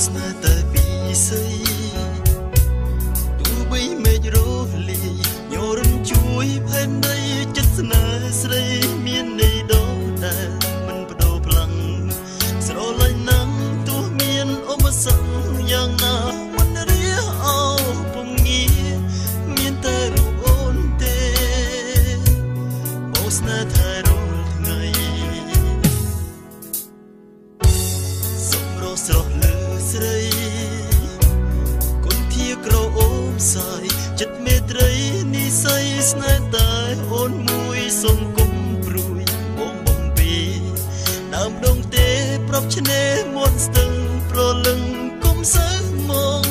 ស្នេហ៍តែពីស័យ ទោះបីមេឃរលាយញរំជួយផែនដី ចិត្តស្នេហ៍ស្រីមានន័យដដែលមិនបដូរផ្លាំង ស្រឡាញ់ណាស់ទោះមានឧបសគ្គយ៉ាងណា មិនរាអោពុំងារ មានតែរូបអូនទេ បងស្នេហ៍ថែរាល់ថ្ងៃ សុំរស់ស្រស់លើស្រីគុណធាក្រអូមសាយ ចិត្តមេត្រីនិស័យស្នេហ៍តែអូនមួយ សុំគុំព្រួយបងបំពីដើមដងទេ ប្រាប់ឆ្នេរមុនស្ទឹងប្រលឹង គុំសើមង